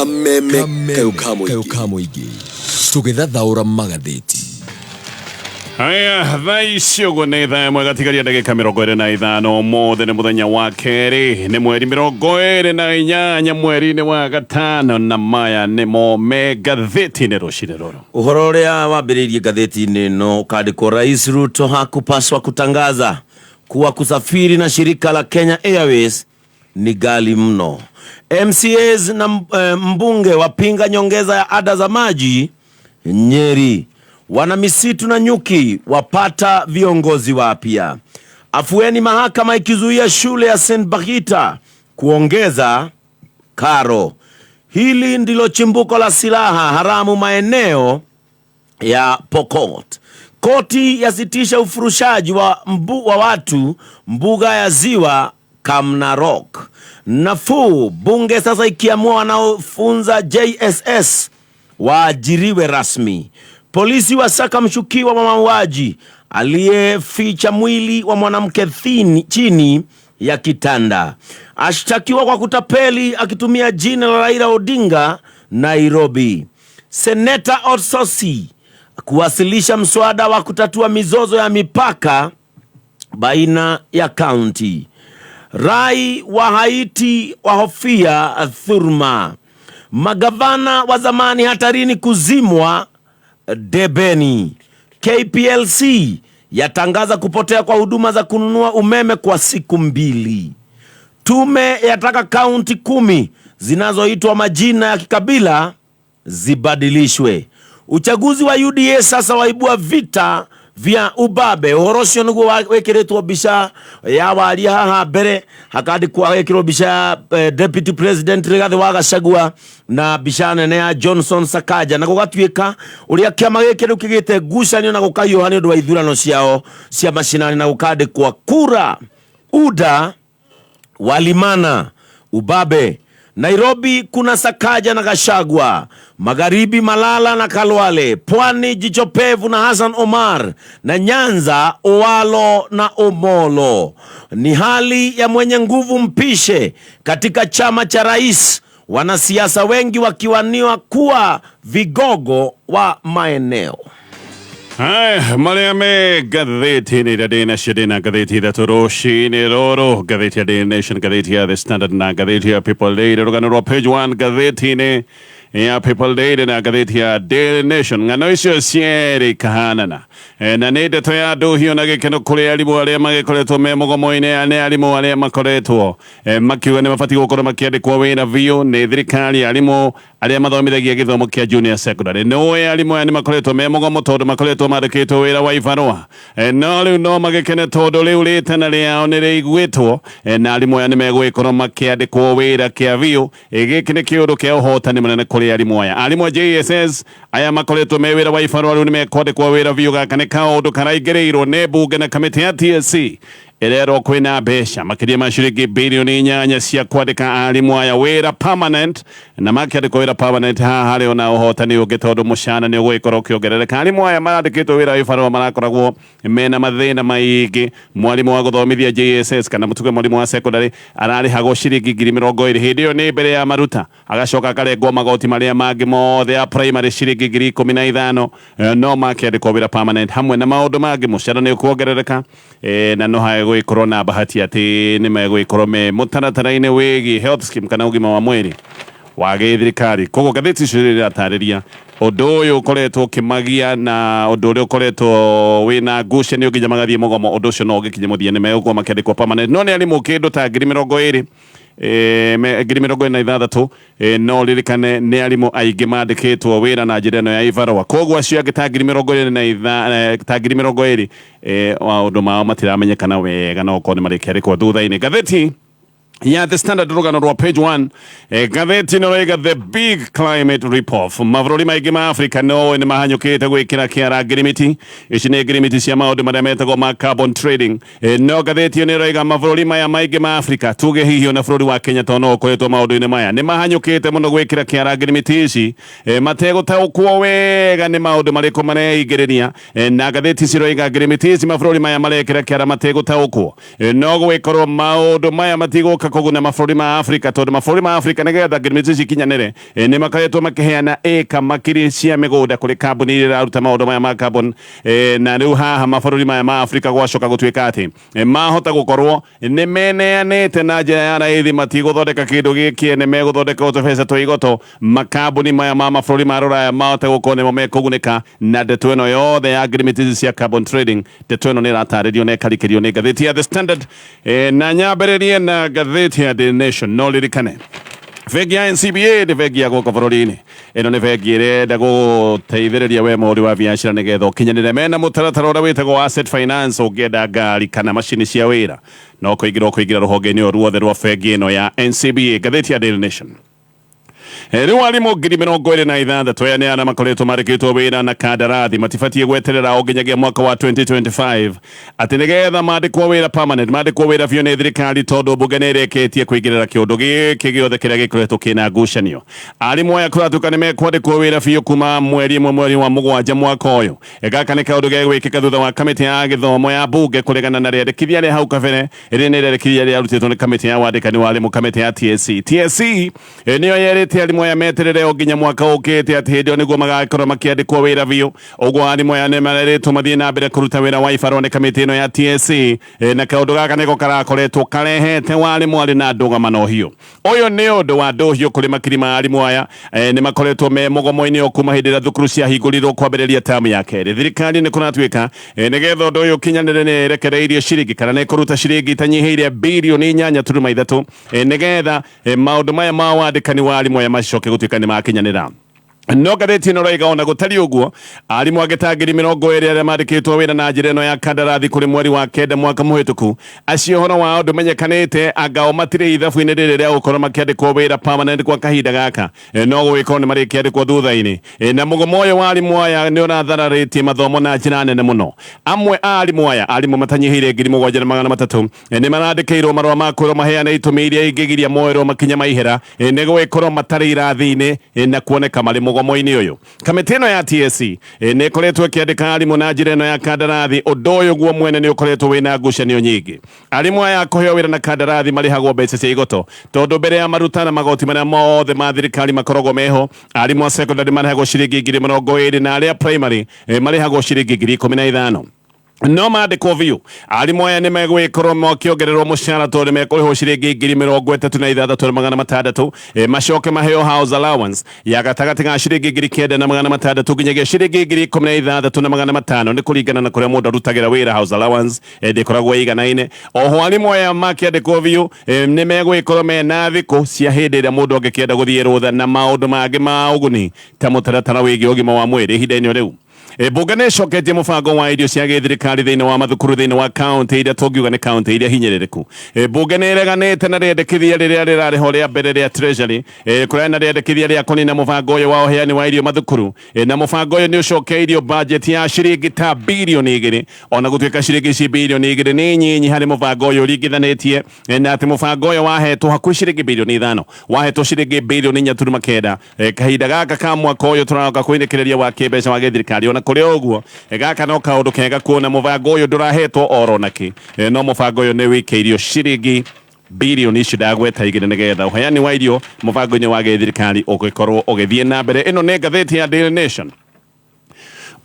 Kameme kayũ ka mũingĩ tũgĩthathaũra magathĩti. Haya, thaa ici ũguo nĩ thaa ĩmwe gatigaria ndagĩka 25. Ũmũthĩ nĩ mũthenya wa kerĩ, nĩ mweri 28 mweri-inĩ wa gatano, na maya nĩmo me ngathĩti-inĩ rũcinĩ rũrũ. Ũhoro ũrĩa wambĩrĩirie ngathĩti-inĩ ĩno ũkandĩkwo, Rais Ruto hakupaswa kutangaza kuwa kusafiri na shirika la Kenya Airways ni ghali mno. MCAs na mbunge wapinga nyongeza ya ada za maji Nyeri. Wana misitu na nyuki wapata viongozi wapya. Afueni mahakama ikizuia shule ya St Bakhita kuongeza karo. Hili ndilo chimbuko la silaha haramu maeneo ya Pokot. Koti yasitisha ufurushaji wa watu mbuga ya Ziwa Kamnarok. Nafuu, bunge sasa ikiamua wanaofunza JSS waajiriwe rasmi. Polisi wasaka mshukiwa wa mauaji aliyeficha mwili wa mwanamke chini ya kitanda. Ashtakiwa kwa kutapeli akitumia jina la Raila Odinga Nairobi. Seneta Osotsi kuwasilisha mswada wa kutatua mizozo ya mipaka baina ya kaunti. Rai wa Haiti wahofia dhuluma. Magavana wa zamani hatarini kuzimwa debeni. KPLC yatangaza kupotea kwa huduma za kununua umeme kwa siku 2. Tume yataka kaunti 10 zinazoitwa majina ya kikabila zibadilishwe. Uchaguzi wa UDA sasa waibua vita vya ubabe. Uhoro ucio niguo wikiritwo mbica ya waria haha mbere, hakandikwo wikirwo mbica ya Deputy President Rigathi wa Gachagua na mbica nene ya Johnson Sakaja, na gũgatuĩka ũrĩa kĩama gĩkĩ rĩu kĩgĩte ngucanio na gũkahiũha nĩ ũndũ wa ithurano ciao cia macinani, na gũkandĩkwo kura UDA walimana ubabe. Nairobi kuna Sakaja na Gachagua, Magharibi Malala na Khalwale, Pwani Jicho Pevu na Hassan Omar, na Nyanza Owalo na Omolo. Ni hali ya mwenye nguvu mpishe katika chama cha rais, wanasiasa wengi wakiwaniwa kuwa vigogo wa maeneo. Haya, marĩa me ngathĩti-inĩ iria ndĩ nacio, ndĩ na ngathĩti ithatũ rũcinĩ rũrũ: ngathĩti ya Daily Nation, ngathĩti ya The Standard na ngathĩti ya People Daily. Rũgano rwa page 1 ngathĩti-inĩ ya People Daily na ngathĩti ya Daily Nation, ng'ano icio cierĩ ikahanana. Na nĩ ndeto ya ndũhio na gĩkeno kũrĩ arimũ arĩa magĩkoretwo me mũgomo-inĩ, nĩ arimũ arĩa makoretwo makiuga nĩ mabatiĩ gũkorwo makĩandĩkwo wĩra biũ nĩ thirikari, arimũ arĩa mathomithagia gĩthomo kĩa junior secondary. Nĩ ũĩ arimũ aya nĩ makoretwo me mũgomo tondũ makoretwo mandĩkĩtwo wĩra wa ibarũa. No rĩu no magĩkene tondũ rĩu rĩtana rĩao nĩ rĩiguĩtwo, na arimũ aya nĩ megũgĩkorwo makĩandĩkwo wĩra kĩa biũ. Gĩkĩ nĩ kĩũndũ kĩa ũhotani mũnene kũrĩ arimũ aya. Arimũ a JSS aya makoretwo me wĩra wa ibarũa rĩu nĩ mekwandĩkwo wĩra biũ. Gaka nĩ kaũndũ karaingĩrĩirwo nĩ mbunge na kamĩtĩ ya TSC ĩrerwo kwĩna mbeca makĩria ma ciringi bilioni 8 cia kwandĩka arimũ aya wĩra permanent, na makĩandĩkwo wĩra permanent, haha harĩ ona ũhotani ũngĩ tondũ mũcara nĩ ũgũgĩkorwo ũkĩongerereka. Arimũ aya marandĩkĩtwo wĩra wa ibarũa marakoragwo mena mathĩna maingĩ. Mwarimũ wa gũthomithia JSS kana mũtuge mwarimũ wa secondary ararĩhagwo ciringi 20,000, hĩndĩ ĩyo nĩ mbere ya maruta, agacoka akarengwo magoti marĩa mangĩ mothe ya primary ciringi 15,000. No makĩandĩkwo wĩra permanent hamwe na maũndũ mangĩ, mũcara nĩ ũkuongerereka, na no hagũgĩkorwo na bahati atĩ nĩ megũgĩkorwo me mũtaratara-inĩ wĩgiĩ health scheme kana ũgima wa mwĩrĩ wa gĩthirikari. Koguo ngathĩti icio iratarĩria ũndũ ũyũ ũkoretwo ũkĩmagia na ũndũ ũrĩa ũkoretwo wĩna ngucanio nginya magathiĩ mũgomo. Ũndũ ũcio no ũgĩkinye mũthia, nĩ megũkorwo makĩandĩkwo permanent. No nĩ arimũ kĩndũ ta 20,000, 26,000. No ririkane nĩ arimũ aingĩ mandĩkĩtwo wĩra na njĩra ĩno ya ibarũa, koguo acio angĩ ta ngiri mĩrongo ĩrĩ na itha, ta 20,000, maũndũ mao matiramenyekana wega, no okorwo nĩ marĩkĩandĩkwo thutha-inĩ. Ngathĩti ya The Standard, rũgano rwa page 1, ngathĩti ĩno raiga "The Big Climate Rip-Off". Mabũrũri maingĩ ma Africa no nĩ mahanyũkĩte gwĩkĩra kĩara ngirimiti ici, nĩ ngirimiti cia maũndũ marĩa metagwo ma carbon trading. No ngathĩti ĩyo nĩ ĩroiga mabũrũri maya maingĩ ma Africa, tuge hihi ona bũrũri wa Kenya tondũ no ũkoretwo maũndũ-inĩ maya, nĩ mahanyũkĩte mũno gwĩkĩra kĩara ngirimiti ici, mategũtaũkwo wega nĩ maũndũ marĩkũ mareingĩrĩria. Na ngathĩti ciroiga ngirimiti ici mabũrũri maya marekĩra kĩara mategũtaũkwo, no gwĩkorwo maũndũ maya matigũka. kũguna mabũrũri ma Afrika, tondũ mabũrũri ma Afrika nĩgetha ngirimiti ici ikinyanĩre, nĩ makoretwo makĩheana ĩka makiri cia mĩgũnda kũrĩ kambuni iria iraruta maũndũ maya ma carbon. Na rĩu haha mabũrũri maya ma Afrika gwacoka gũtuĩka atĩ mahota gũkorwo nĩ meneanĩte na njĩra ya raithi, matigũthondeka kĩndũ gĩkĩ, nĩ megũthondeka tũbeca twa igoto, makambuni maya ma mabũrũri ma rũraya mahote gũkorwo nĩmo mekũgunĩka na ndeto ĩno yothe ya ngirimiti ici cia carbon trading. Ndeto ĩno nĩ ĩratarĩrio na ĩkarikĩrio nĩ ngathĩti ya The Standard. Na nyambĩrĩrie na ngathĩti ya The Nation. No ririkane bengi ya NCBA nĩ bengi ya gũkũ bũrũri-inĩ. Ĩno nĩ bengi ĩrenda gũteithĩrĩria we mũhũri wa biacara nĩgetha ũkinyanĩre. Mena mũtaratara ũrĩa wĩtagwo asset finance. Ũngĩenda ngari kana macini cia wĩra, no kũingĩra ũkũingĩra rũhonge-inĩ o ruothe rwa bengi ĩno ya NCBA. Ngathĩti ya Daily Nation. Rĩu arimũ 26,000 aya nĩ arĩa makoretwo marĩkĩtwo wĩra na kandarathi matibatiĩ gweterera o nginyagia mwaka wa 2025 atĩ nĩgetha mandĩkwo wĩra permanent, mandĩkwo wĩra biũ nĩ thirikari, tondũ mbunge nĩ ĩrĩkĩtie kũingĩrĩra kĩũndũ gĩkĩ gĩothe kĩrĩa gĩkoretwo kĩna ngucanio. Arimũ aya kũratuĩka nĩ mekwandĩkwo wĩra biũ kuma mweri 1 mweri wa mũgwanja mwaka ũyũ. Gaka nĩ kaũndũ gegwĩkĩka thutha wa kamĩtĩ ya gĩthomo ya mbunge kũregana na rĩendekithia rĩa hau kabere. Rĩrĩ nĩ rĩendekithia rĩarutĩtwo nĩ kamĩtĩ ya wandĩkani wa arimũ, kamĩtĩ ya TSC. TSC nĩyo yerĩte arimũ aya meterere o nginya mwaka ũkĩte, atĩ hĩndĩ ĩyo nĩguo magakorwo makĩandĩkwo wĩra biũ. Ũguo arimũ aya nĩ marerĩtwo mathiĩ na mbere kũruta wĩra wa ibarũa nĩ kamĩtĩ ĩno ya TSC. Na kaũndũ gaka nĩko karakoretwo karehete warimũ arĩ na ndũgamano hiũ. Ũyũ nĩ ũndũ wa ndũhiũ kũrĩ makiri ma arimũ aya. Nĩ makoretwo me mũgomo-inĩ o kuma hĩndĩ ĩrĩa thukuru ciahingũrirwo kwambĩrĩria tamu ya kerĩ. Thirikari nĩ kũratuĩka, nĩgetha ũndũ ũyũ ũkinyanĩre, nĩ ĩrekereirie ciringi kana nĩ ĩkũruta ciringi itanyihĩire birioni 8.3, nĩgetha maũndũ maya ma wandĩkani wa arimũ aya macoke gũtuĩka nĩ makinyanĩra. No ngathĩti ĩno raiga ona gũtariĩ ũguo, arimũ angĩ ta 20,000 arĩa mandĩkĩtwo wĩra na njĩra ĩno ya kandarathi kũrĩ mweri wa kenda mwaka mũhĩtũku, acio ũhoro wao ndũmenyekanĩte, angao matirĩ ithabu-inĩ rĩrĩ rĩa gũkorwo makĩandĩkwo wĩra permanent kwa kahinda gaka. No gũgĩkorwo nĩ marĩkĩandĩkwo thutha-inĩ. Na mũgomo ũyũ wa arimũ aya nĩ ũrathararĩtie mathomo na njĩra nene mũno. Amwe a arimũ aya, arimũ matanyihĩire 7,300, nĩ marandĩkĩirwo marũa ma kwĩrwo maheane itũmi iria ingĩgiria moerwo makinya ma ihera nĩ gũgĩkorwo matarĩ irathi-inĩ, na kuoneka marĩ mũgomo-inĩ ũyũ. Kamĩtĩ ĩno ya TSC nĩ ĩkoretwo ĩkĩandĩka arimũ na njĩra ĩno ya kandarathi. Ũndũ ũyũ guo mwene nĩ ũkoretwo wĩna ngucanio nyingĩ. Arimũ aya kũheo wĩra na kandarathi marĩhagwo mbeca cia igoto, tondũ mbere ya maruta na magoti marĩa mothe ma thirikari makoragwo meho, arimũ a secondary marĩhagwo ciringi 20,000 na arĩa primary marĩhagwo ciringi 15,000. No mandĩkwo biũ, arimũ aya nĩ megwĩkorwo makĩongererwo mũcara, tondũ nĩ mekũrĩhwo ciringi 36,600, macoke maheo house allowance ya gatagatĩ ga ciringi 9,600 nginyagia ciringi 16,500, nĩ kũringana na kũrĩa mũndũ arutagĩra wĩra. House allowance ndĩkoragwo ĩiganaine. Oho arimũ aya makĩandĩkwo biũ, nĩ megwĩkorwo mena thikũ cia hĩndĩ ĩrĩa mũndũ angĩkĩenda gũthiĩ rũtha na maũndũ mangĩ ma ũguni ta mũtaratara wĩgiĩ ũgima wa mwĩrĩ ihinda-inĩ o rĩu. Mbunge nĩ ĩcoketie mũbango wa irio cia gĩthirikari thĩinĩ wa mathukuru thĩinĩ wa kaunti iria tũngiuga nĩ kaunti iria hinyĩrĩrĩku. Mbunge nĩ ĩreganĩte na rĩendekithia rĩrĩa rĩrarĩ ho rĩa mbere rĩa Treasury, kũrĩa na rĩendekithia rĩa kũnina mũbango ũyũ wa ũheani wa irio mathukuru. Na mũbango ũyũ nĩ ũcokeirio bajeti ya ciringi ta birioni 2, ona gũtuĩka ciringi ici birioni 2 nĩ nyinyi harĩ mũbango ũyũ ũringithanĩtie na atĩ mũbango ũyũ wahetwo hakuhĩ ciringi birioni 5, wahetwo ciringi birioni 4.9, kahinda gaka ka mwaka ũyũ tũraroka kũinĩkĩrĩria wa kĩmbeca wa gĩthirikari. Ona kũrĩ o ũguo, gaka no kaũndũ kega kuona mũbango ũyũ ndũrahetwo oro nakĩ, no mũbango ũyũ nĩ wĩkĩirio ciringi birioni icio ndagweta igĩrĩ, nĩgetha ũheani wa irio mũbango-inĩ wa gĩthirikari ũgĩkorwo ũgĩthiĩ na mbere. Ĩno nĩ ngathĩti ya Daily Nation.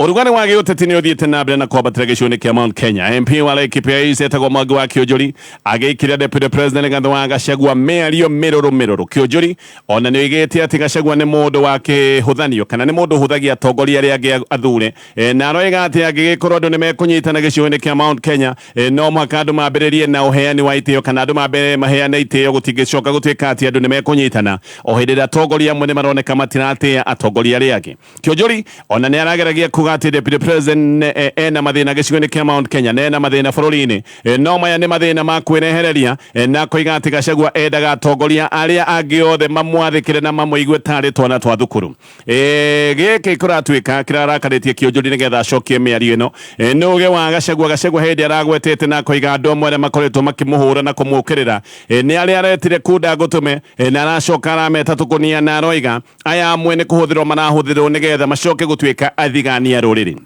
Ũrugarĩ wa gĩũteti nĩ ũthiĩte na mbere na kwambatĩra gĩcigo-inĩ kĩa Mount Kenya. MP wa Laikipia East etagwo Mwangi wa Kĩũnjũri agĩikĩria Deputy President Rigathĩ wa Gachagua mĩario mĩrũrũ mĩrũrũ. Kĩũnjũri ona nĩ oigĩte atĩ Gachagua nĩ mũndũ wa kĩhũthanio kana nĩ mũndũ ũhũthagia atongoria arĩa angĩ athure, na aroiga atĩ angĩgĩkorwo andũ nĩ mekũnyitana gĩcigo-inĩ kĩa Mount Kenya, no mũhaka andũ mambĩrĩrie na ũheani wa itĩo, kana andũ mambere maheane itĩo, gũtingĩcoka gũtuĩka atĩ andũ nĩ mekũnyitana o hĩndĩ ĩrĩa atongoria amwe nĩ maroneka matiratĩa atongoria arĩa angĩ. Kĩũnjũri ona nĩ arageragia kuga atĩ Deputy President ena mathĩna gĩcigo-inĩ kĩa Mount Kenya na ena mathĩna bũrũri-inĩ, no maya nĩ mathĩna ma kwĩrehereria, na koiga atĩ Gachagua endaga atongoria arĩa angĩ othe mamwathĩkĩre na mamũigue tarĩ twana twa thukuru. Gĩkĩ kũratuĩka kĩrarakarĩtie Kĩũnjũri nĩgetha acokie mĩario ĩno. Nĩ ũgĩ wa Gachagua. Gachagua hĩndĩ aragwetete na akoiga andũ amwe arĩa makoretwo makĩmũhũra na kũmũkĩrĩra, nĩ arĩa aretire kunda ngũtũme, na aracoka arameta tũkũnia, na aroiga aya amwe nĩ kũhũthĩrwo marahũthĩrwo nĩgetha macoke gũtuĩka athigani a rũrĩrĩ.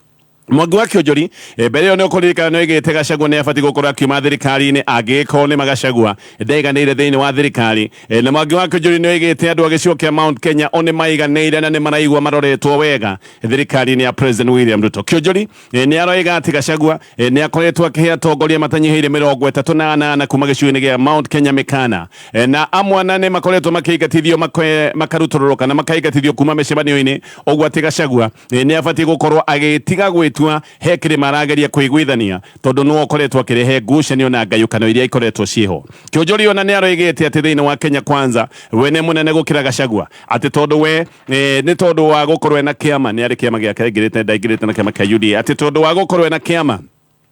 Mwangi wa Kĩonjori mbere ĩyo nĩ ũkũririkana nĩ oigĩte Gachagua nĩ abatiĩ gũkorwo akiuma thirikari-inĩ angĩgĩkorwo nĩ Gachagua ndaiganĩire thĩinĩ wa thirikari. Na Mwangi wa Kĩonjori nĩ oigĩte andũ a gĩcigo kĩa Mount Kenya o nĩ maiganĩire na nĩ maraigua maroretwo wega thirikari-inĩ ya President William Ruto. Kĩonjori nĩ aroiga atĩ Gachagua nĩ akoretwo akĩhe atongoria matanyihĩire 38 kuma gĩcigo-inĩ gĩa Mount Kenya mĩkana, na amwe na nĩ makoretwo makĩingatithio makarutũrũrwo kana makaingatithio kuma mĩcemanio-inĩ, ũguo atĩ Gachagua nĩ abatiĩ gũkorwo agĩtiga gwĩtua he kĩrĩma arageria kũiguithania tondũ nĩwe ũkoretwo akĩrehe ngucanio na ngayũkano iria ikoretwo ciĩho. Kĩonjori ona nĩ aroigĩte atĩ thĩinĩ wa Kenya Kwanza we nĩ mũnene gũkĩra Gachagua, atĩ tondũ we nĩ tondũ wa gũkorwo ena kĩama, nĩ arĩ kĩama gĩake aingĩrĩte, ndaingĩrĩte na kĩama kĩa UDA, atĩ tondũ wa gũkorwo ena kĩama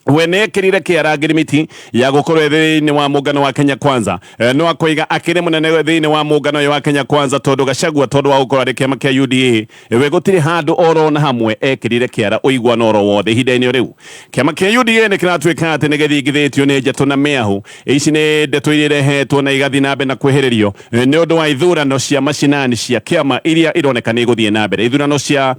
we nĩ ekĩrire kĩara ngirimiti ya gũkorwo thĩinĩ wa mũngano wa Kenya Kwanza. No akoiga akĩrĩ mũnene thĩinĩ wa mũngano ũyũ wa Kenya Kwanza tondũ Gachagua tondũ wa gũkorwo arĩ kĩama kĩa UDA we gũtirĩ handũ oro na hamwe ekĩrire kĩara ũiguano oro wothe. Ihinda-inĩ rĩu kĩama kĩa UDA nĩ kĩratuĩka atĩ nĩ gĩthingithĩtio nĩ njatũ na mĩahu. Ici nĩ ndeto iria irehetwo na igathiĩ na mbere na kwĩhĩrĩrio nĩ ũndũ wa ithurano cia macinani cia kĩama iria ironeka nĩ igũthiĩ na mbere. Ithurano cia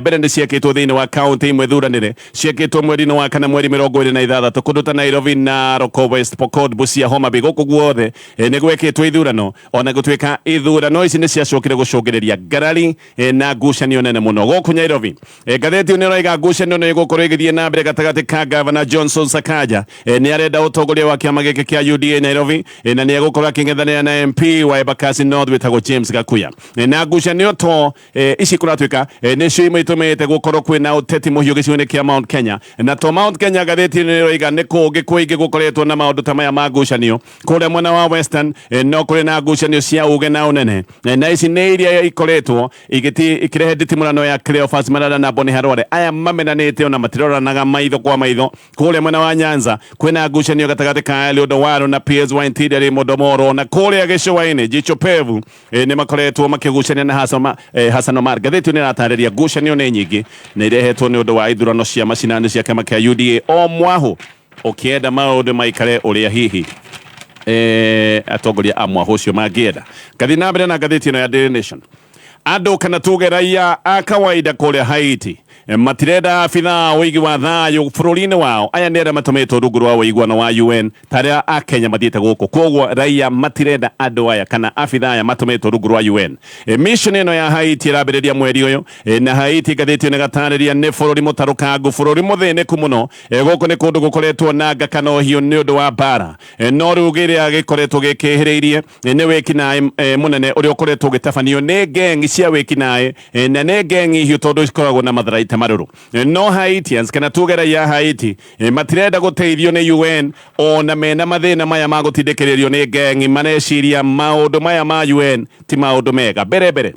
mbere nĩ ciekĩtwo thĩinĩ wa kaunti imwe thuranĩre, ciekĩtwo mweri-inĩ wa kana mweri 26 kũndũ ta Nairobi, Narok West, Pokot, Busia, Homa Bay, gũkũ guothe nĩ gwekĩtwo ithurano, ona gũtuĩka ithurano ici nĩ ciacokire gũcũngĩrĩria ngarari na ngucanio nene mũno gũkũ Nairobi. Ngathĩti ĩyo nĩ ĩroiga ngucanio nĩ ĩgũkorwo ĩgĩthiĩ na mbere gatagatĩ ka Gavana Johnson Sakaja, nĩ arenda ũtongoria wa kĩama gĩkĩ kĩa UDA Nairobi, na nĩ egũkorwo akĩng'ethanĩra na MP wa Embakasi North wĩtagwo James Gakuya. Na ngucanio to ici kũratuĩka nĩcio imwe itũmĩte gũkorwo kwĩna ũteti mũhiũ gĩcigo-inĩ kĩa Mount Kenya. Na to Mount Kenya, ngathĩti ĩno ĩroiga nĩ kũngĩ kũingĩ gũkoretwo na maũndũ ta maya ma ngucanio. Kũrĩa mwena wa Western no kũrĩ na ngucanio cia uge na ũnene, na ici nĩ iria ikoretwo ikĩrehe nditimũrano ya Cleophas Malala na Boni Harore. Aya mamenanĩte ona matiroranaga maitho kwa maitho. Kũrĩa mwena wa Nyanza kwĩna ngucanio gatagatĩ ka Eliud Owalo na PS wa Interior Raymond Omolo, na kũrĩa gĩcũa-inĩ Jicho Pevu nĩ makoretwo makĩgucania na Hassan Omar. Ngathĩti nĩ ĩratarĩria ngucanio nĩ nyingĩ na irehetwo nĩ ũndũ wa ithurano cia macinani cia kĩama kĩa UDA o mwahu ũkĩenda maũndũ maikare ũrĩa hihi atongoria a mwahu ũcio mangĩenda. Ngathiĩ na mbere na ngathĩti ĩno ya Daily Nation. Andũ kana tuge raia a kawaida kũrĩa Haiti matirenda abithaa ũigi wa thayũ bũrũri-inĩ wao. Aya nĩ arĩa matũmĩtwo rungu rwa ũiguano wa UN ta arĩa a Kenya mathiĩte gũkũ, koguo raia matirenda andũ aya kana abithaa aya matũmĩtwo rungu rwa UN. Mission ĩno ya Haiti ĩrambĩrĩria mweri ũyũ, na Haiti ngathĩti ĩno ĩgatarĩria nĩ bũrũri mũtarũkangu, bũrũri mũthĩnĩku mũno. Gũkũ nĩ kũndũ gũkoretwo na nga kana ũhiũ nĩ ũndũ wa mbara, no rĩu kĩrĩa gĩkoretwo gĩkĩhĩrĩirie nĩ wĩkinaĩ mũnene ũrĩa ũkoretwo ũgĩtabanio nĩ ngengi cia wĩkinaĩ, na nĩ ngengi hiũ tondũ cikoragwo na matharaita marũrũ. No Haitians kana tuge raia a Haiti matirenda gũteithio nĩ UN ona mena mathĩna maya ma gũtindĩkĩrĩrio nĩ ngengi. Mareciria maũndũ maya ma UN ti maũndũ mega. Mbere mbere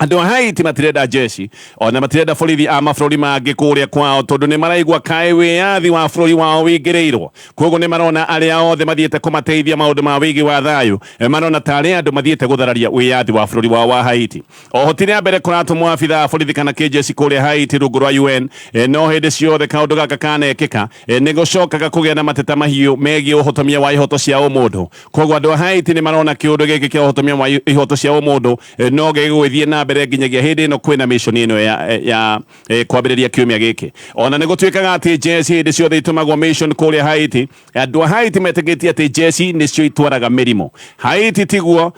andũ a Haiti matirenda jeshi ona matirenda borithi a mabũrũri mangĩ kũrĩa kwao tondũ nĩ maraigua kaĩ wĩyathi wa bũrũri wao wĩingĩrĩirwo. Koguo nĩ marona arĩa othe mathiĩte kũmateithia maũndũ ma wĩigi wa thayũ marona tarĩ andũ mathiĩte gũthararia wĩyathi wa bũrũri wao wa Haiti. Oho ti rĩa mbere kũratũmwo abithaa a borithi kana kĩjeshi kũrĩa Haiti rungu rwa UN, no hĩndĩ ciothe kaũndũ gaka kanekĩka nĩ gũcokaga kũgĩa na mateta mahiũ megiĩ ũhotomia wa ihoto cia ũmũndũ. Koguo andũ a Haiti nĩ marona kĩũndũ gĩkĩ kĩa ũhotomia wa ihoto cia ũmũndũ no gĩgũgĩthiĩ na mbere nginyagia hĩndĩ ĩno kwĩna mission ĩno ya kwambĩrĩria kiumia gĩkĩ. Ona nĩ gũtuĩkaga atĩ jeshi hĩndĩ ciothe itũmagwo mission kũrĩa Haiti, andũ a Haiti metĩkĩtie atĩ jeshi nĩcio itwaraga mĩrimũ Haiti. Tiguo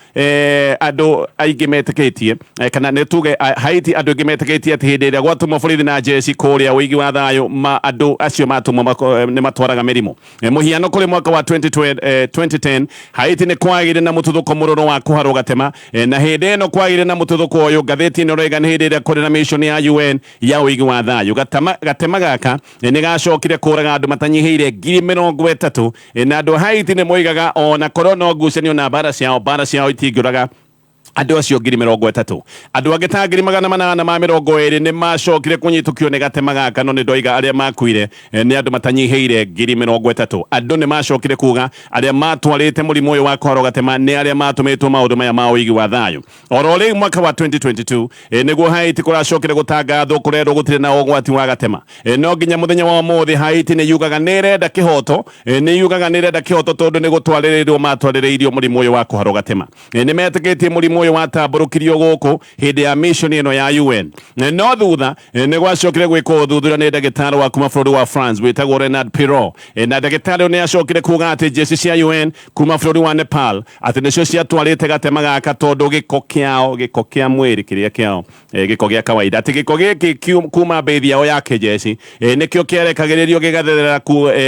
andũ aingĩ metĩkĩtie, kana nĩ tuge Haiti andũ aingĩ metĩkĩtie atĩ hĩndĩ ĩrĩa gwatũmwo borithi na jeshi kũrĩa ũigi wa thayũ, andũ acio matũmwo nĩ matwaraga mĩrimũ. Mũhiano kũrĩ mwaka wa 2020, 2010 Haiti nĩ kwagĩire na mũtuthũko mũrũrũ wa kũharwo gatema, na hĩndĩ ĩno kwagĩire na mũtuthũko ũyũ, ngathĩti ĩno ĩroiga nĩ hĩndĩ ĩrĩa kũrĩ na mission ya UN ya ũigi wa thayũ. Gatema gaka nĩ gacokire kũraga andũ matanyihĩire 30,000, na andũ a Haiti nĩ moigaga ona korwo no ngucanio na mbara ciao itingĩũraga andũ acio 30,000. Andũ angĩ ta 820,000 nĩ macokire kũnyitũkio nĩ gatema gaka, no nĩ ndoiga arĩa makuire nĩ andũ matanyihĩire 30,000. Andũ nĩ macokire kuga arĩa matwarĩte mũrimũ ũyũ wa kũharwo gatema nĩ arĩa matũmĩtwo maũndũ maya ma ũigi wa thayũ. Oro rĩu mwaka wa 2022 nĩguo Haiti kũracokire gũtangathwo kũrerwo gũtirĩ na ũgwati wa gatema. No nginya mũthenya wa ũmũthĩ Haiti nĩ yugaga nĩ ĩrenda kĩhoto, nĩ yugaga nĩ ĩrenda kĩhoto tondũ nĩ gũtwarĩrĩirwo matwarĩrĩirio mũrimũ ũyũ wa kũharwo gatema. Nĩ metĩkĩtie mũrimũ. Mũrimũ ũyũ watambũrũkirio gũkũ hĩndĩ ya mission ĩno ya UN. No thutha nĩ gwacokire gwĩkwo ũthuthuria nĩ ndagĩtarĩ wa kuma bũrũri wa France wĩtagwo Renard Pirot, na ndagĩtarĩ ũyũ nĩ acokire kuga atĩ jeshi cia UN kuma bũrũri wa Nepal atĩ nĩcio ciatwarĩte gatema gaka, tondũ gĩko kĩao, gĩko kĩa mwĩrĩ kĩrĩa kĩao, gĩko gĩa kawaida, atĩ gĩko gĩkĩ kuma mbĩthi yao ya kĩjeshi, nĩkĩo kĩarekagĩrĩrio gĩgatherera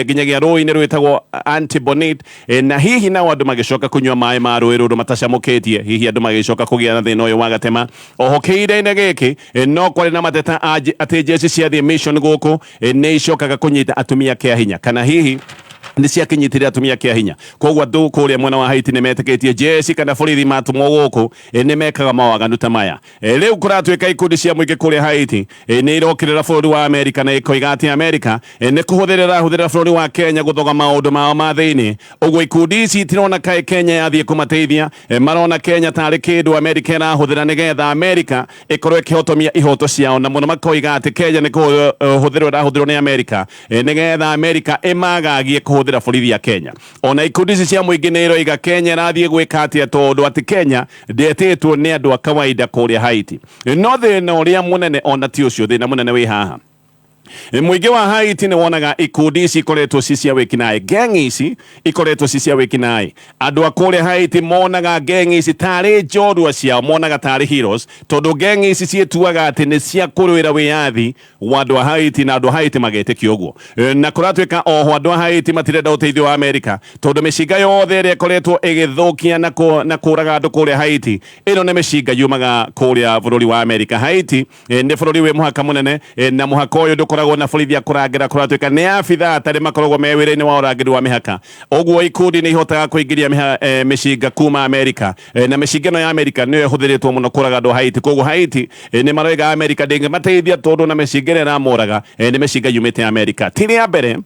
nginyagia rũĩ-inĩ rwĩtagwo Antibonite, na hihi nao andũ magĩcoka kũnyua maĩ ma rũĩ rũrũ matacamũkĩtie, hihi andũ magĩcoka kũgĩa na thĩna ũyũ wa gatema. Oho kĩhinda-inĩ gĩkĩ, no kwarĩ na mateta atĩ jeshi ciathiĩ mission gũkũ, nĩ icokaga kũnyita atumia kĩa hinya, kana hihi nĩ ciakinyitire atumia kĩa hinya. Koguo andũ kũrĩa mwena wa Haiti nĩ metĩkĩtie jeshi kana borithi matũmwo gũkũ, nĩ mekaga mawaganu ta maya. Rĩu kũratuĩka ikundi cia mũingĩ kũrĩa Haiti, nĩ irokĩrĩra bũrũri wa Amerika na ikoiga atĩ Amerika, nĩ kũhũthĩra ĩrahũthĩra bũrũri wa Kenya gũthoga maũndũ mao ma thĩinĩ. Ũguo ikundi ici itirona kaĩ Kenya yathiĩ kũmateithia, marona Kenya tarĩ kĩndũ Amerika ĩrahũthĩra nĩgetha Amerika ĩkorwo ĩkĩhotomia ihoto ciao, na mũno makoiga atĩ Kenya nĩ kũhũthĩrwo ĩrahũthĩrwo nĩ Amerika, nĩgetha Amerika ĩmagagie kũhũthĩra borithi ya Kenya. Ona ikundi ici cia mũingĩ nĩ iroiga Kenya ĩrathiĩ gwĩka atĩa, tondũ atĩ Kenya ndĩetĩtwo nĩ andũ a kawaida kũrĩa Haiti. No thĩna ũrĩa mũnene ona ti ũcio, thĩna mũnene wĩ haha. Mũingĩ wa Haiti nĩ wonaga ikundi ici ikoretwo ci cia wĩkinaĩ, gang ici ikoretwo ci cia wĩkinaĩ. Andũ a kũrĩa Haiti monaga gang ici tarĩ njorua ciao, monaga tarĩ heroes, tondũ gang ici ciĩtuaga atĩ nĩ cia kũrũĩra wĩyathi wa andũ a Haiti, na andũ a Haiti magetĩkia ũguo. Na kũratuĩka oho andũ a Haiti matirenda ũteithio wa Amerika, tondũ mĩcinga yothe ĩrĩa ĩkoretwo ĩgĩthũkia na kũraga andũ kũrĩa Haiti, ĩno nĩ mĩcinga yumaga kũrĩa bũrũri wa Amerika. Haiti, nĩ bũrũri wĩ mũhaka mũnene, na mũhaka ũyũ ndũkoragwo na borithi a kũrangĩra. Kũratuĩka nĩ abithaa atarĩ makoragwo me wĩra-inĩ wa ũrangĩri wa mĩhaka. Ũguo ikundi nĩ ihotaga kũingĩria mĩcinga kuma Amerika, na mĩcinga ĩno ya Amerika nĩyo ĩhũthĩrĩtwo mũno kũraga andũ a Haiti. Koguo Haiti, nĩ maroiga Amerika ndĩngĩmateithia, tondũ na mĩcinga ĩrĩa ĩramoraga, nĩ mĩcinga yumĩte Amerika. Ti rĩa mbere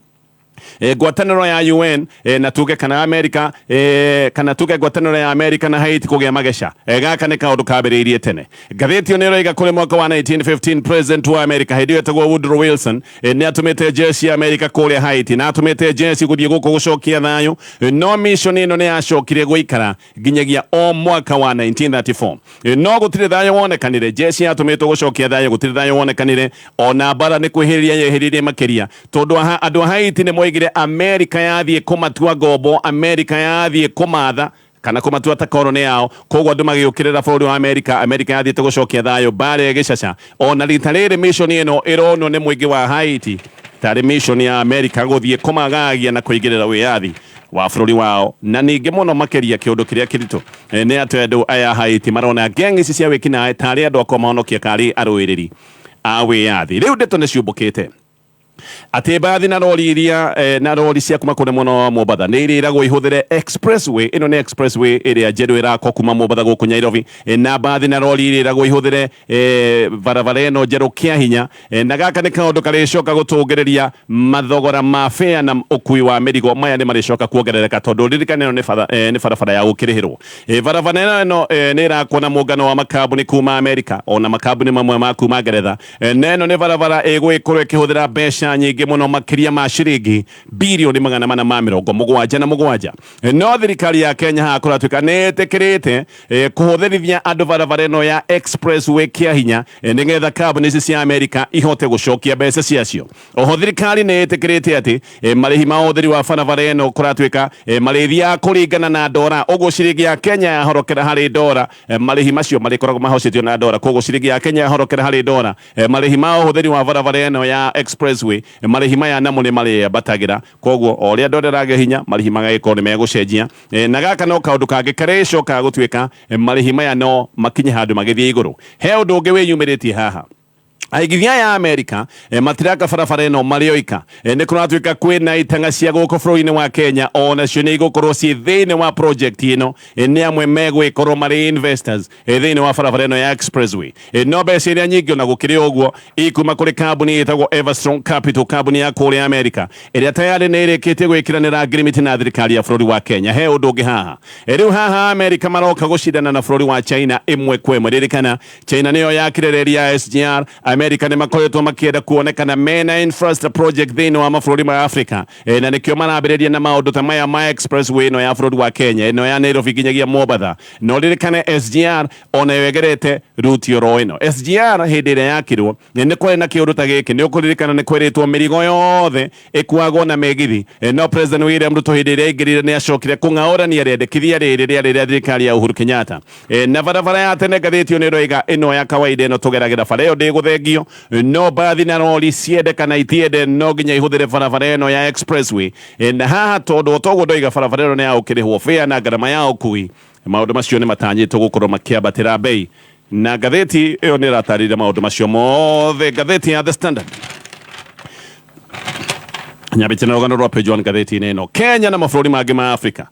ngwatanĩro ya UN, na tuge kana Amerika, kana tuge ngwatanĩro ya Amerika na Haiti kũgĩa mageca. Gaka nĩ kaũndũ kambĩrĩirie tene. Ngathĩti ĩyo nĩ ĩroiga kũrĩ mwaka wa 1915, president wa Amerika hĩndĩ ĩyo etagwo Woodrow Wilson, nĩ atũmĩte jeshi ya Amerika kũrĩa Haiti, na atũmĩte jeshi gũthiĩ gũkũ gũcokia thayũ. No mission ĩno nĩ yacokire gũikara nginyagia o mwaka wa 1934, no gũtirĩ thayũ wonekanire. Jeshi yatũmĩtwo gũcokia thayũ, gũtirĩ thayũ wonekanire, ona mbara nĩ kwĩhĩrĩria yehĩrĩrie makĩria, tondũ andũ a Haiti nĩ moigire Amerika yathiĩ kũmatua ngombo, Amerika yathiĩ kũmatha kana kũmatua ta koroni yao. Koguo andũ magĩũkĩrĩra bũrũri wa Amerika. Amerika yathiĩte gũcokia thayũ, mbara ĩgĩcaca. Ona rita rĩrĩ mission ĩno ĩronwo nĩ mũingĩ wa Haiti tarĩ mission ya Amerika gũthiĩ kũmagagia na kũingĩrĩra wĩyathi wa bũrũri wao. Na ningĩ mũno makĩria, kĩũndũ kĩrĩa kĩritũ, nĩ atĩ andũ aya Haiti marona gang ici cia wĩkinaĩ tarĩ andũ a kũmahonokia, karĩ arũĩrĩri a wĩyathi. Rĩu ndeto nĩ ciũmbũkĩte atĩ mbathi na rori iria, na rori cia kuma kũrĩa mwena wa Mombatha nĩ irĩragwo ihũthĩre expressway ĩno. Nĩ expressway ĩrĩa njerũ ĩrakwo kuma Mombatha gũkũ Nairobi, na mbathi na rori irĩragwo ihũthĩre, barabara ĩno njerũ kĩa hinya, na gaka nĩ kaũndũ karĩcoka gũtũngĩrĩria mathogora ma fare na ũkui wa mĩrigo. Maya nĩ marĩcoka kuongerereka, tondũ ririkana ĩno nĩ barabara ya gũkĩrĩhĩrwo. Barabara ĩno, nĩ ĩrakwo na mũngano wa makambuni kuma Amerika, ona makambuni mamwe ma kuma Ngeretha, na ĩno nĩ barabara ĩgũgĩkorwo ĩkĩhũthĩra mbeca nyingĩ mũno, makĩria ma ciringi birioni 477. No thirikari ya Kenya haha kũratuĩka nĩ ĩtĩkĩrĩte, kũhũthĩrithia andũ barabara ĩno ya expressway kĩa hinya, nĩgetha kambuni ici cia Amerika ihote gũcokia mbeca ciacio. Oho thirikari nĩ ĩtĩkĩrĩte atĩ, marĩhi ma ũhũthĩri wa barabara ĩno kũratuĩka, marĩthiaga kũringana na ndora. Ũguo ciringi ya Kenya yahorokera harĩ ndora, marĩhi macio marĩkoragwo mahocetio na ndora. Koguo ciringi ya Kenya yahorokera harĩ ndora, marĩhi ma ũhũthĩri wa barabara ĩno ya expressway, marĩhi maya namo nĩ marĩambatagĩra. Koguo o ũrĩa ndora ĩragĩa hinya, marĩhi magagĩkorwo nĩ megũcenjia, na gaka no kaũndũ kangĩ karĩcokaga gũtuĩka, marĩhi maya no makinye handũ magĩthiĩ igũrũ. He ũndũ ũngĩ wĩyumĩrĩtie haha. Aigithia aya a Amerika, matiraka barabara ĩno marĩ oika. Nĩ kũratuĩka kwĩna itang'a cia gũkũ bũrũri-inĩ wa Kenya, onacio nĩ igũkorwo ciĩ thĩinĩ wa project ĩno. Nĩ amwe megwĩkorwo marĩ investors, thĩinĩ wa barabara ĩno ya expressway. No mbeca iria nyingĩ, ona gũkĩrĩ ũguo, ikuma kũrĩ kambuni ĩtagwo Everstrong Capital, kambuni ya kũrĩa Amerika ĩrĩa tayarĩ nĩ ĩrĩkĩtie gwĩkĩranĩra ngirimiti na thirikari ya bũrũri wa Kenya. He ũndũ ũngĩ haha. Rĩu haha Amerika maroka gũcindana na bũrũri wa China ĩmwe kwa ĩmwe. Ririkana China nĩyo yakire reri ya SGR. America nĩ makoretwo makĩenda kuonekana mena infrastructure project thĩinĩ wa mabũrũri ma Africa, na nĩkĩo marambĩrĩria na maũndũ ta maya ma expressway ĩno ya bũrũri wa Kenya, ĩno ya Nairobi nginyagia Mombatha. Na ũririkane SGR ona yo ĩgerete route oro ĩno. SGR hĩndĩ ĩrĩa yakirwo nĩ kwarĩ na kĩũndũ ta gĩkĩ, nĩ ũkũririkana nĩ kwerĩtwo mĩrigo yothe ĩkuagwo na mĩgithi. No President William Ruto hĩndĩ ĩrĩa aingĩrire nĩ acokire kũng'aũrania rĩendekithia rĩrĩ rĩarĩ rĩa thirikari ya Uhuru Kenyatta. Na barabara ya tene ngathĩti ĩyo nĩ ĩroiga ĩno ya kawaida ĩno tũgeragĩra bara ĩyo ndĩgũthengio, no mbathi na rori ciende kana itiende no nginya ihũthĩre barabara ĩno ya expressway. Na haha tondũ o toguo ndoiga barabara ĩno nĩ ya gũkĩrĩhwo fare na ngarama ya ũkui, maũndũ macio nĩ matanyĩtwo gũkorwo makĩambatĩra bei, na ngathĩti ĩyo nĩ ĩratarĩria maũndũ macio mothe. Ngathĩti ya The Standard nyambĩtie na rũgano rwa page 1 ngathĩti-inĩ ĩno. Kenya na mabũrũri mangĩ ma Africa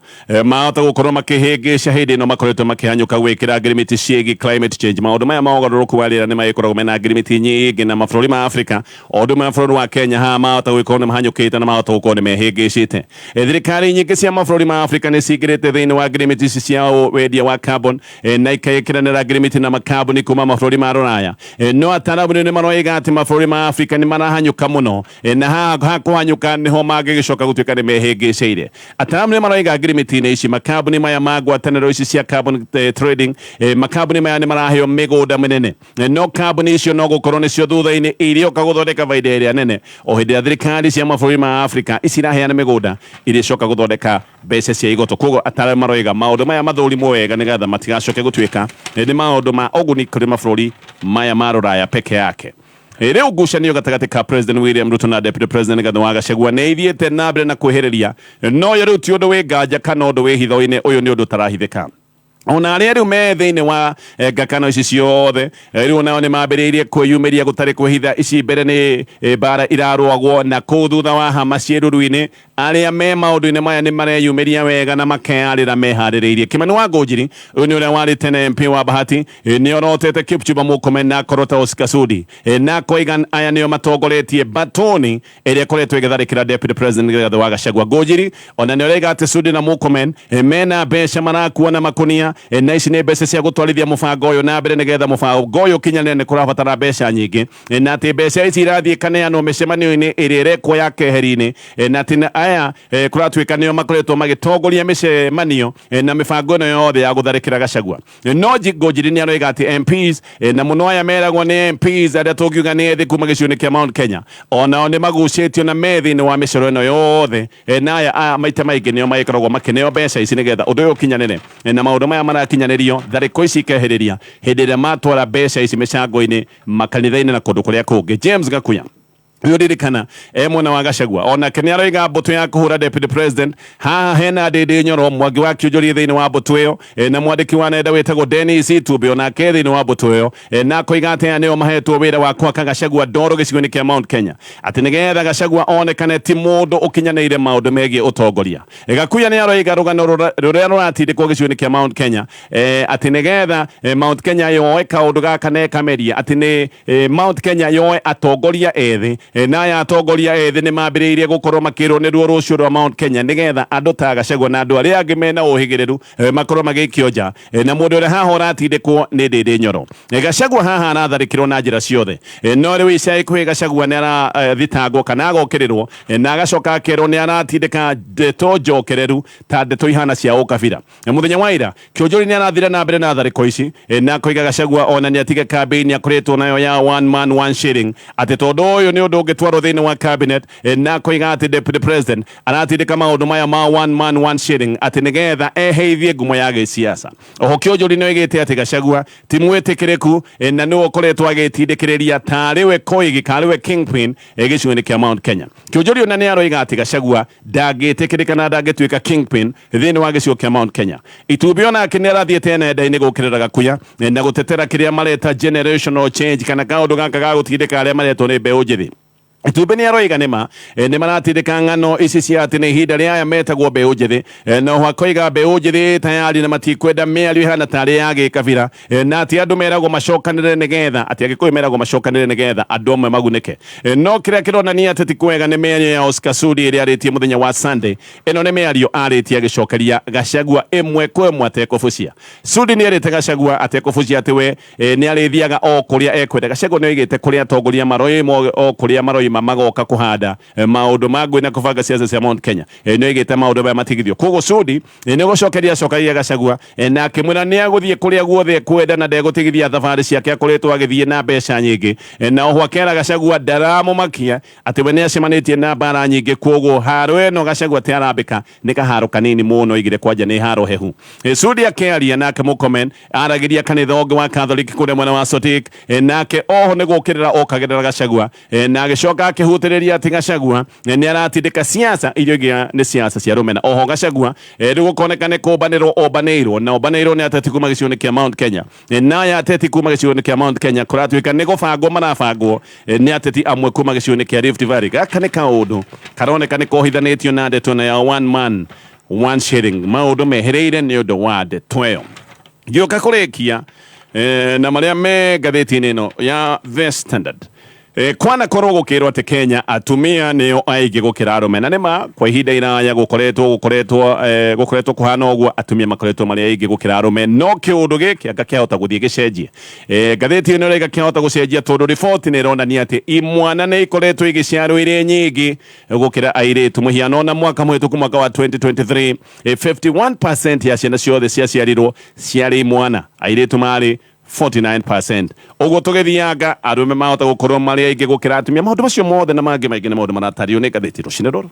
mahota gũkorwo makĩhĩngĩca hĩndĩ ĩno makoretwo makĩhanyũka gwĩkĩra ngirimiti ciĩgiĩ climate change. Maũndũ maya ma ũgarũrũku wa rĩera nĩ magĩkoragwo mena ngirimiti nyingĩ, na mabũrũri ma Africa o ũndũ ũmwe na bũrũri wa Kenya haha mahota gũgĩkorwo nĩ mahanyũkĩte na mahota gũkorwo nĩ mehĩngĩcĩte. Thirikari nyingĩ cia mabũrũri ma Africa nĩ cingĩrĩte thĩinĩ wa ngirimiti ici cia wendia wa carbon, na ikagĩkĩranĩra ngirimiti na makambuni kuma mabũrũri ma rũraya. No ataramu nĩ maroiga atĩ mabũrũri ma Africa nĩ marahanyũka mũno, na haha hakũhanyũka nĩho mangĩgĩcoka gũtuĩka nĩ mehĩngĩcĩire. Ataramu nĩ maroiga ngirimiti-inĩ ici makambuni maya ma ngwatanĩro ici cia carbon trading, makambuni maya nĩ maraheo mĩgũnda mĩnene. No kambuni icio no gũkorwo nĩcio thutha-inĩ irĩoka gũthondeka baida ĩrĩa nene, o hĩndĩ ĩrĩa thirikari cia mabũrũri ma Africa ici iraheana mĩgũnda irĩcoka gũthondeka mbeca cia igoto. Koguo ataramu maroiga maũndũ maya mathũrimwo wega nĩgetha matigacoke gũtuĩka nĩ maũndũ ma ũguni kũrĩ mabũrũri maya ma rũraya peke yake. Rĩu ngucanio gatagatĩ ka President William Ruto na Deputy President Rigathi wa Gachagua nĩ ithiĩte na mbere na kwĩhĩrĩria, no yo rĩu ti ũndũ wĩ nganja kana ũndũ wĩ hitho-inĩ, ũyũ nĩ ũndũ ũtarahithĩka. Ona arĩa rĩu me thĩinĩ wa ngakano ici ciothe, rĩu nao nĩ mambĩrĩirie kwĩyumĩria gũtarĩ kwĩhitha. Ici mbere nĩ mbara irarũagwo na kũu thutha wa hama ciĩruru-inĩ, arĩa me maũndũ-inĩ maya nĩ mareyumĩria wega na makeyarĩra meharĩrĩirie. Kimani wa Ngũnjiri, ũyũ nĩ ũrĩa warĩ tene MP wa Bahati, nĩ orotete Kipchumba Murkomen na akorota Oscar Sudi, na akoiga aya nĩo matongoretie batoni ĩrĩa ĩkoretwo ĩgĩtharĩkĩra Deputy President Rigathi wa Gachagua. Ngũnjiri ona nĩ ũraiga atĩ Sudi na Murkomen mena mbeca marakua na makunia, na ici nĩ mbeca cia gũtwarithia mũbango ũyũ na mbere nĩgetha mũbango ũyũ ũkinyanĩre nĩ kũrabatara mbeca nyingĩ, na atĩ mbeca ici irathiĩ kaneanwo mĩcemanio-inĩ ĩrĩa ĩrekwo ya keheri-inĩ, na atĩ aya kũratuĩka nĩo makoretwo magĩtongoria mĩcemanio na mĩbango ĩno yothe ya gũtharĩkĩra Gachagua. No Ngũnjiri nĩ aroiga atĩ MPs, na mũno aya meragwo nĩ MPs arĩa tũngiuga nĩ ethĩ kuma gĩcigo-inĩ kĩa Mount Kenya, onao nĩ magucĩtio na me thĩinĩ wa mĩcoro ĩno yothe, na aya maita maingĩ nĩo magĩkoragwo makĩneo mbeca ici nĩgetha ũndũ ũyũ ũkinyanĩre, na maũndũ maya marakinyanĩrio tharĩko ici ikehĩrĩria hĩndĩ ĩrĩa matwara mbeca ici mĩcango-inĩ, makanitha-inĩ na kũndũ kũrĩa kũngĩ. James Gakuya, ũyũ ririkana e mwena wa Gachagua, onake nĩ aroiga mbũtũ ya kũhũra Deputy President haha hena Ndĩndĩ Nyoro, Mwangi wa Kĩũnjũrie thĩinĩ wa mbũtũ ĩyo, na mwandĩki wa nenda wĩtagwo Dennis Itumbĩ onake thĩinĩ wa mbũtũ ĩyo, na akoiga atĩ aya nĩo mahetwo wĩra wa kũhaka Gachagua ndoro gĩcigo-inĩ kĩa Mount Kenya, atĩ nĩgetha Gachagua onekane ti mũndũ ũkinyanĩire maũndũ megiĩ ũtongoria. Gakuya nĩ aroiga rũgano rũrĩa rũratindĩkwo gĩcigo-inĩ kĩa Mount Kenya, atĩ nĩgetha Mount Kenya yoe kaũndũ gaka na ĩkameria atĩ nĩ Mount Kenya yoe atongoria ethĩ, na aya atongoria ethĩ nĩ mambĩrĩirie gũkorwo makĩrwo nĩruo rũciũ rwa Mount Kenya, nĩgetha andũ ta Gachagua na andũ arĩa angĩ mena ũhĩgĩrĩru makorwo magĩikio nja, na mũndũ ũrĩa haha ũratindĩkwo nĩ Ndĩndĩ Nyoro. Gachagua haha aratharĩkĩrwo na njĩra ciothe, no rĩu ica ikuhĩ Gachagua nĩ arathitangwo kana agokĩrĩrwo, na agacoka akerwo nĩ aratindĩka ndeto njokereru ta ndeto ihana cia ũkabira. Mũthenya wa ira Kĩũnjũri nĩ arathire na mbere na tharĩko ici, na akoiga Gachagua ona nĩ atige campaign akoretwo nayo ya one man one shilling, atĩ tondũ ũyũ nĩ ũndũ ũngĩtwarwo thĩinĩ wa cabinet, na akoiga atĩ Deputy President aratindĩka maũndũ maya ma one man one shilling atĩ nĩgetha eheithie ngumo ya gĩsiasa. Oho Kĩũnjũri nĩ oigĩte atĩ Gachagua ti mwĩtĩkĩrĩku, na nĩwe ũkoretwo agĩtindĩkĩrĩria tarĩwe Koigi karĩwe kingpin gĩcigo-inĩ kĩa Mount Kenya. Kĩũnjũri ona nĩ aroiga atĩ Gachagua ndangĩtĩkĩrĩka na ndangĩtuĩka kingpin thĩinĩ wa gĩcigo kĩa Mount Kenya. Itumbĩ onake nĩ arathiĩte nenda-inĩ gũkĩrĩra Gakuya na gũtetera kĩrĩa mareta generational change, kana kaũndũ gaka ga gũtindĩka arĩa maretwo nĩ mbeũ njĩthĩ. Itumbĩ nĩ aroiga nĩma nĩ maratindĩka ng'ano ici cia atĩ nĩ ihinda rĩa aya metagwo mbeũ njĩthĩ. Na oho akoiga mbeũ njĩthĩ ĩ tayari na matikwenda mĩario ĩhana tarĩ ya gĩkabira, na atĩ andũ meragwo macokanĩrĩre nĩgetha atĩ Agĩkũyũ meragwo macokanĩrĩre nĩgetha andũ amwe magunĩke. No kĩrĩa kĩronania atĩ ti kwega nĩ mĩario ya Oscar Sudi ĩrĩa arĩtie mũthenya wa Sunday. Ĩno nĩ mĩario arĩtie agĩcokeria Gachagua ĩmwe kwa ĩmwe atekũbucia. Sudi nĩ erĩte Gachagua atekũbucia atĩ we Ĩ nĩ arĩthiaga o kũrĩa ekwenda. Gachagua nĩ oigĩte kũrĩa atongoria maroima o kũrĩa maroima magoka kũhanda maũndũ ma ngũĩ na kũbanga siasa cia Mount Kenya. Ĩ nĩ oigĩte maũndũ maya matigithio. Kwoguo Sudi nĩ gũcokeria acokagia Gachagua na akĩmwĩra nĩ agũthiĩ kũrĩa guothe ekwenda na ndegũtigithia thabarĩ ciake akoretwo agĩthiĩ na mbeca nyingĩ. Na oho akera Gachagua ndaramũmakia atĩ we nĩ acemanĩtie na mbara nyingĩ kwoguo haro ĩno Gachagua atĩ arambĩka nĩ kaharo kanini mũno oigire kwanja nĩ haro hehu. Sudi akĩaria nake Murkomen aragĩria kanitha ũngĩ wa Catholic kũrĩa mwena wa Sotik, nake oho nĩ gũkĩrĩra okagĩrĩra Gachagua, na agĩcoka akĩhutĩrĩria atĩ Gachagua nĩ aratindĩka siasa iria oigaga nĩ siasa cia rũmena. Oho Gachagua rĩu gũkoneka nĩ kũmbanĩrwo ombanĩirwo na ombanĩirwo nĩ ateti kuma gĩcigo-inĩ kĩa Mount Kenya, na aya ateti kuma gĩcigo-inĩ kĩa Mount Kenya kũratuĩka nĩ gũbangwo marabangwo nĩ ateti amwe kuma gĩcigo-inĩ kĩa Rift Valley. Gaka nĩ kaũndũ karoneka nĩ kohithanĩtio na ndeto na ya one man one shilling, maũndũ mehereire nĩ ũndũ wa ndeto ĩyo. Ngĩũka kũrĩkia na marĩa me ngathĩti-inĩ ĩno ya The Standard. Kwanakorwo gũkĩrwo atĩ Kenya atumia nĩo aingĩ gũkĩra arũme, na nĩma kwa ihinda iraya gũkoretwo gũkoretwo gũkoretwo kũhana ũguo, atumia makoretwo marĩ aingĩ gũkĩra arũme, no kĩũndũ gĩkĩ anga kĩahota gũthiĩ gĩcenjie. Ngathĩti ĩno ĩraiga kĩahota gũcenjia tondũ riboti nĩ ĩronania atĩ imwana nĩ ikoretwo igĩciarwo irĩ nyingĩ gũkĩra airĩtu. Mũhiano na mwaka mũhĩtũku, mwaka wa 2023, 51% ya ciana ciothe ciaciarirwo ciarĩ imwana, airĩtu marĩ 49%. Ũguo tũgĩthianga arũme mahota gũkorwo marĩ aingĩ gũkĩra atumia. Maũndũ macio mothe na mangĩ maingĩ nĩ maũndũ maratario nĩ ngathĩti rũcinĩ rũrũ.